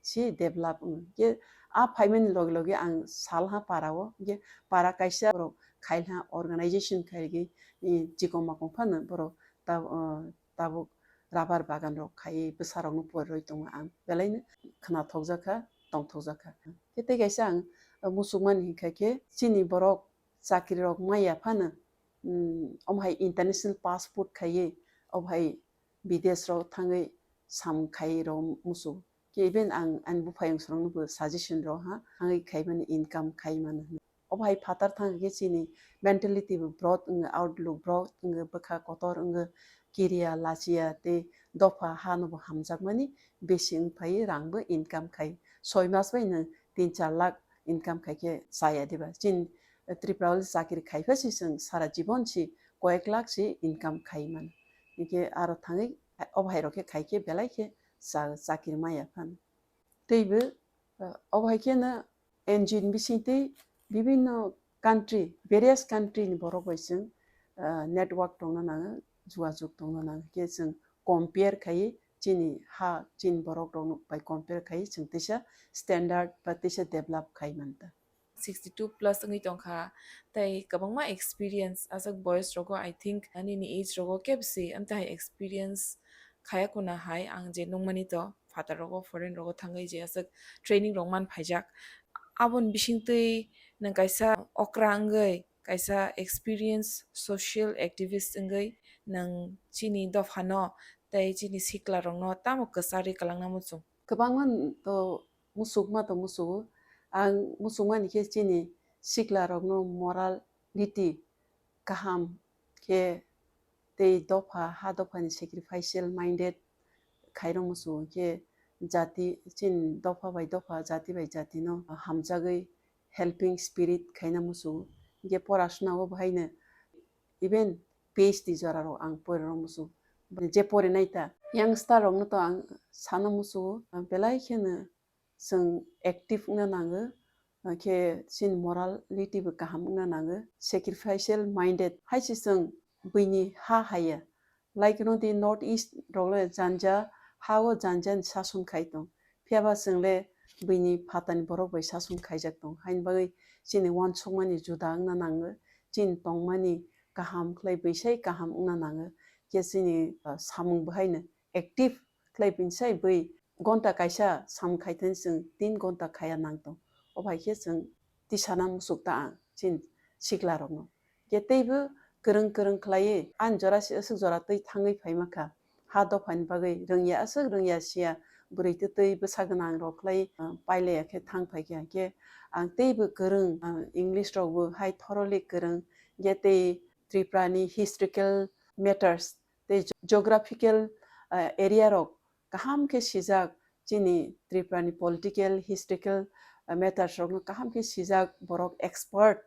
Si develop wng. Hinkhe a phaimani loge loge ang salha para o, hinkhe para kaisa borok khailha organization khaigwi, eh, chikon makon phano borok ta, ah, tabuk rubber bagan rok khaiwi bwsa rokno porirwi tongo ang. Belaino khwnathokjak kha, tongthokjak kha. Khe tei kaisa ang muchungmani hinkha khe chini borok chakri rok maya phano, um, omo hai international passport khaiwi obo hai bidesh rok thangwi samung khai rw muchung. Khe even ang ani buphayung srokno bo suggestion rw ha, thangwi khaimani income khai mano hwnwi. Obo hai phatar thang khe chini mentality bo broad wngo, outlook broad wngo, bwkha kotor wngo, kiriya lachiya tei dopha hano bo hamjakmani besi wng phai, rang bo income khai. Soi mas bai nwng tin char lakh income khai khe chaya diba? Chini Tripura o chakri khai pha si chwng sara jibon si koyek lakh si income khai mano. Hinkhe aro thangwi obo hai rok khe khai khe belai khe cha-, chakri maya phano. Teibo, ah, obo hai kheno N G O ni bisingtwi bibinno country, various country ni borok bai chwng, ah, network tongna nango, jogajog tongna nango. Khe chwng compare khaiwi chini ha, chini borok rok bai compare khaiwi chwng teisa standard ba teisa develop khai manta. Sixty two plus wngwi tongkha, tei kwbangma experience, aswk boyos rogo, I think, nini age rogo kebsi amtwi hai experience khaya kuna hai ang je nukmani to, phatar rogo, foreign rogo thangwi je aswk training rok man phaijak. Aboni bisingtwi nwng kaisa okra wngwi, kaisa experience social activist wngwi nwng chini dophano tei chini sikla rokno tamo kwcharwi kwlangna muchung? Kwbangma to muchukma to muchugo. Ang muchukmani khe chini sikla rokno morality kaham khe tei dopha, ha dophani sacrificial minded khairok muchungo khe jati, chini dopha bai dopha, jati bai jati no hamjagwi helping spirit khaina muchungo. Hinkhe porasuna o bahaino even P H D jora rok ang pori rw muchungo. Je pori nai ta youngster rok no to ang sana muchungo, belai kheno chwng active wngna nango, khe chini morality bo kaham wngna nango, sacrificial minded hai se chwng buini ha haya. Like no di North East rok le janja, ha o janja ni sason khai tong. Phiya ba chwng le bini phatani borok bai sasung khaijak tong. Haini bagwi chini uansukmani juda wngna nango, chini tongmani kaham khlai bwsai kaham wngna nango, khe chini, ah, samung bo haino active khlai bwsai bwi gonta kaisa samung khaithani chwng tin gonta khaya nang tong. O bai khe chwng tisana musuk ta ang chini sikla rokno. Khe teibo kwrwng kwrwng khlaiwi ani jora se aswk jora twi thangwi phaima kha. Ha dophani bagwi rwngya aswk rwngya siya bwrwi twtwi bwsa gwnang rok khlai, ah, pailaiya khe thang phai kha. Khe ang teibo kwrwng, ah, English rokbo hai thoroughly kwrwng. Khe tei Tripura ni historical matters tei geographical, ah, area rok kaham khe sijak, chini Tripura ni political, historical, ah, matters rokno kaham khe sijak borok expert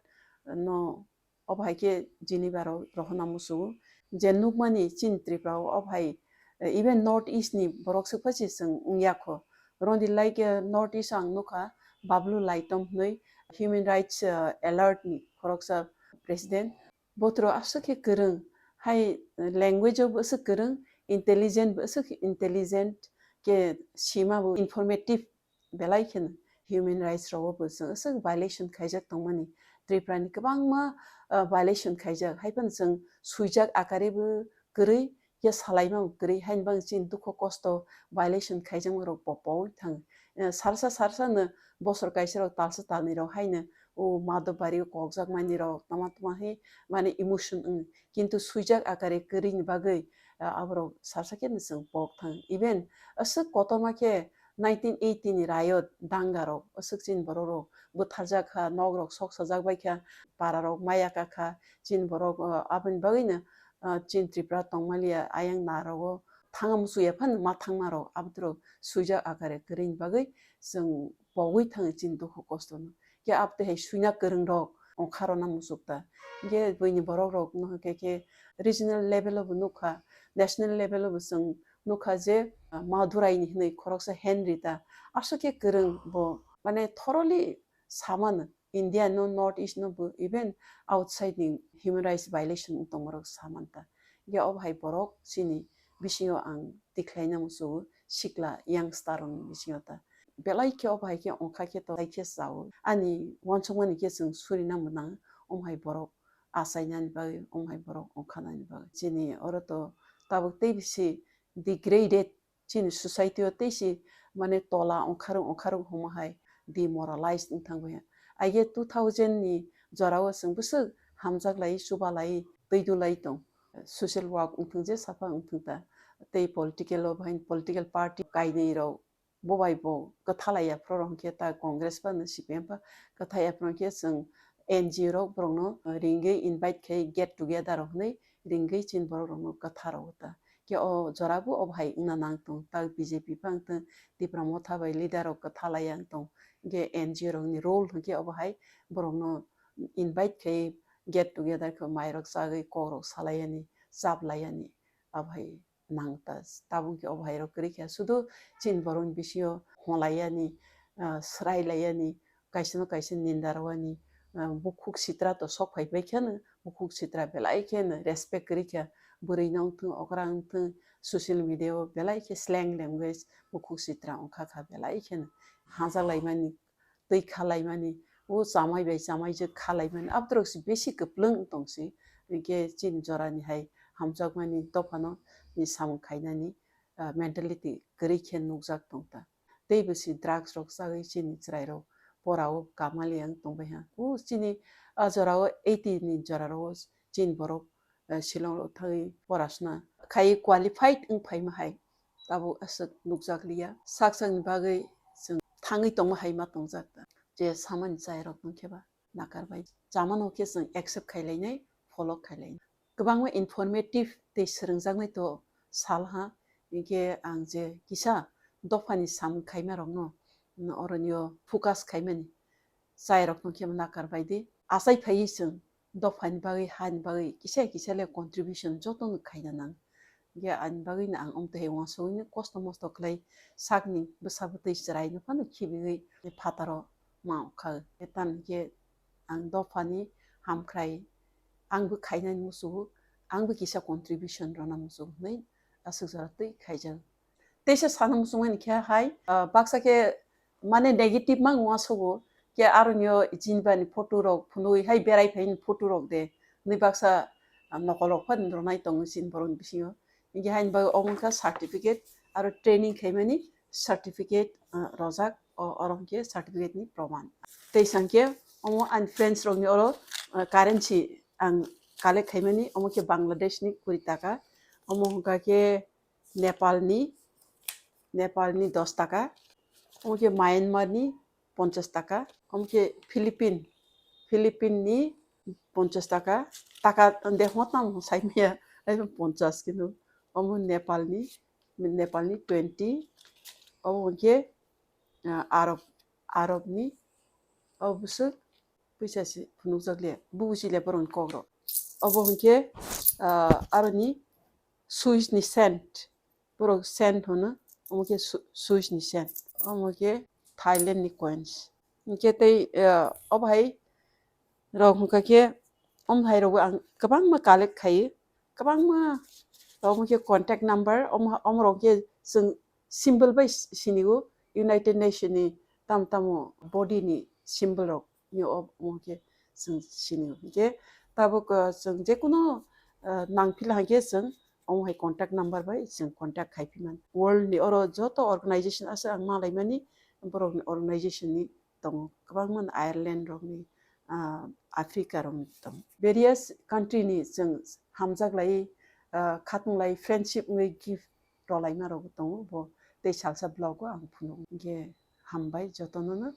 no, o bai khe Geneva rok rohorna musugo. Je nukmani chini Tripura o, o bai, eh, even North East ni borok swk pha se chwng wngya kho. Roni like, eh, North East ang nukha Bablu Laitom hwnwi human rights, eh, alert ni khoroksa president. Botro aswk khe kwrwng, hai language o bo aswk kwrwng, intelligent bo aswk intelligent, khe sima bo informative belai kheno. Human rights rogo bo chwng aswk violation khaijak tongmani, Tripura ni kwbangma, ah, violation khaijak, hai phano chwng swijak akare bo kwrwi, khe salaima bo kwrwi, haini bagwi chini dukho kosto violation khaijakma rok bo powi thang. Eh, sarsa sarsa no bosor kaisa rok talsa talni rok haino o Madhobari o kokjak mani rok tama tama hai mane emotion wng. Kintu swijak akare kwrwi ni bagwi, ah, aborok sarsa khe no chwng pok thang. Even aswk kotorma khe nineteen eighty ni riot danga rok aswk chini borok rok bwtharjak kha, nok rok sok sajak bai kha, para rok maya ka kha, chini borok, ah, aboni bagwi no, ah, chini Tripura tongmaliya ayang na rogo thanga musuya phano ma thangma rok abodorok swijak akare kwrwi ni bagwi chwng pogwi thango chini dukhu kosto no. Khe abotwi hai swina kwrwng rok ongkha rwna musuk ta. Khe buini borok rok no khe, khe regional level o bo nukha, national level o bo chwng nukha je, ah, Madurai ni hwnwi khoroksa Henry ta aswk khe kwrwng bo, mane thoroughly samano India no, North East no bo, even outside ni human rights violation wng tongma rok samanta. Khe o bahai borok chini bisingo ang tikhlaina musugo, sikla youngster rokni bisingo ta. Belai khe o bahai khe ongkha khe to, belai khe chao. Ani uansukmani khe chwng surina mwnang, o bahai borok achainani bagwi, o bahai borok ongkhanani bagwi. Chini oro to tabuk tei bisi degraded, chini society o tei si mane tola ongkharung ongkharung hwnma hai demoralized wng thang bai. Aige two thousand ni jora o chwng bwswk hamjak lai, chuba lai, twi du lai tong. Social work wng thung je, sapha wng thung ta. Tei political o bahai political party kainwi rok bo bai bo kwtha lai ya phro rok hwnkhe ta Congress ba no C P M ba kwtha ya phro hwnkhe chwng N G O rok borok no ringwi invite khai get together rok hwnwi ringwi chini borok rok no kwtha rw ta. Khe o jora bo o bahai wngna nang tong, ta B J P phang tong, Tipra Motha bai leader rok kwtha lai ya wng tong. Khe N G O rok ni role hwnkhe o bahai borok no invite khai get together khe mai rok chagwi kok rok salai yani, chap lai yani, o bahai nang ta. Tabuk khe o bahai rok kwrwi kha, sudu chini borok ni bisingo hon lai yani, ah, swrai lai yani, kaisa no kaisa ninda rwani, ah, bukhuk sitra to sok phai pai kheno, bukhuk sitra belai kheno respect kwrwi kha, bwrwi no wng thung, okra wng thung, social media o belai khe slang language bukhuk sitra wngkha kha belai kheno, hajak lai mani, twi kha lai mani, o chamai bai chamai je kha lai mani, abodorok se besi kwplwng wng tong se, hinkhe chini jora ni hai hamjak mani dopha no ni samung khainani, ah, mentality kwrwi khe nukjak tong ta. Tei bo si drugs rok chagwi chini chwrai rok pora o kamali ang tong bai ha. O chini a jora o eighty ni jora ro chini borok, eh, Shillong rok thangwi porasna khai qualified wng phaima hai tabuk aswk nukjak liya. Sak sakni bagwi chwng thangwi tongma hai ma tongjak ta. Je samani chai rok tong khe ba nakar bai. Chamano khe chwng accept khai lainai, follow khai lainai. Kwbangma informative tei swrwngjaknai to sal ha, hinkhe ang je kisa dophani samung khaima rokno, mm, oronio focus khaimani chai rokno khe nakar bai di. Achai phaiwi chwng dophani bagwi, hani bagwi kisa kisa le contribution jotono khaina nang. Hinkhe ani bagwino ang omtwi hai uansugwino kosto mosto khlai sakni bwsa bwtwi chwraino phano khibiwi phataro ma kha. Tamo khe ang dophani hamkhrai, ang bo khainani musugo, ang bo kisa contribution rwna musugo hwnwi aswk jora twi khaijak. Teisa sana muchungmani khe hai, ah, baksa khe mane negative mang wngma sobo, ke aro nio chini bani photo rok phunui hai berai phai ni photo rok de, ni baksa, ah, nokol rok phan rwnai tongo chini borok ni bisingo. Hingke haini bagwi omo wngkha certificate aro training khaimani certificate, ah, rojak, o, oro hingke certificate ni proman. Tei sangke omo ani friends rokni oro, ah, currency ang collect khaimani, omo khe Bangladesh ni kuri taka, omo hwnkha khe Nepal ni, Nepal ni dos taka, omo khe Myanmar ni ponchas taka, omo khe Philippine, Philippine ni ponchas taka, taka de hotna mo sai maya, ai ponchas kintu, omo Nepal ni, Nepal ni twenty, omo hwnkhe, ah, Arab, Arab ni, o bwswk puisa se phunukjak le, bubusi le borokni kokrok. Obo hwnkhe, ah, aroni Swiss ni cent, borok cent hono, omo khe Su-, Swiss ni cent, omo khe Thailand ni coins. Hwnkhe tei, ah, obo hai rok hwnkha khe, omo hai rokbo ang kwbangma collect khai, kwbangma rok hwnkhe contact number, omo, omo rok khe chwng symbol bai sinigo, United Nation ni tamo tamo body ni symbol rok. Yo, omo khe chwng sini hwnkhe tabuk, ah, chwng jekunu, ah, nangphila hwnkhe chwng omo hai contact number bai chwng contact khai phi man. World ni oro joto organization aswk ang malaimani borok ni organization ni tongo, kwbangma Ireland rok ni, ah, Africa rok ni tongo. Various country ni chwng hamjak lai, ah, khatung lai friendship wngwi gift rwlaima rok tongo, bo tei salsa vlog o ang phunuk. Hwnkhe hambai jotono no.